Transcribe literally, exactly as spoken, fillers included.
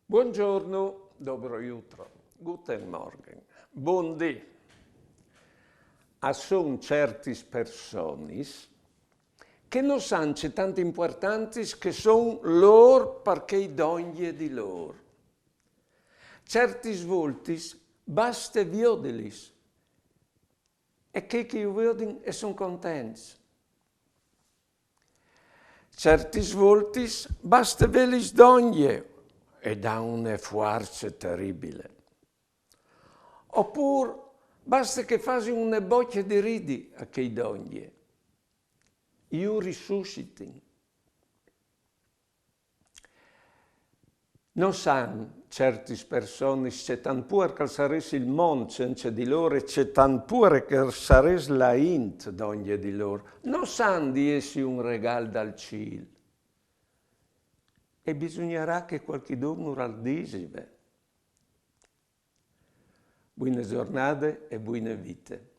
Buongiorno, dobro jutro, guten Morgen, bundì. A son certis personis che no san ce tant impuartantis che son lôr par chei dongje di lôr. Certis voltis baste viodilis e chei che ju viodin e son contents. Certis voltis baste vêlis dongje e dan une fuarce teribile. Opûr baste che fasin une bocje di ridi a chei dongje. Ju risuscitin. No san certis personis ce tant puar che al sarès il mont cence di lôr e ce tant puare che al sarès la int dongje di lôr. No san di jessi un regâl dal cîl. E bisugnarà che cualchidun ur al disi, beh. Buine zornade e buine vite.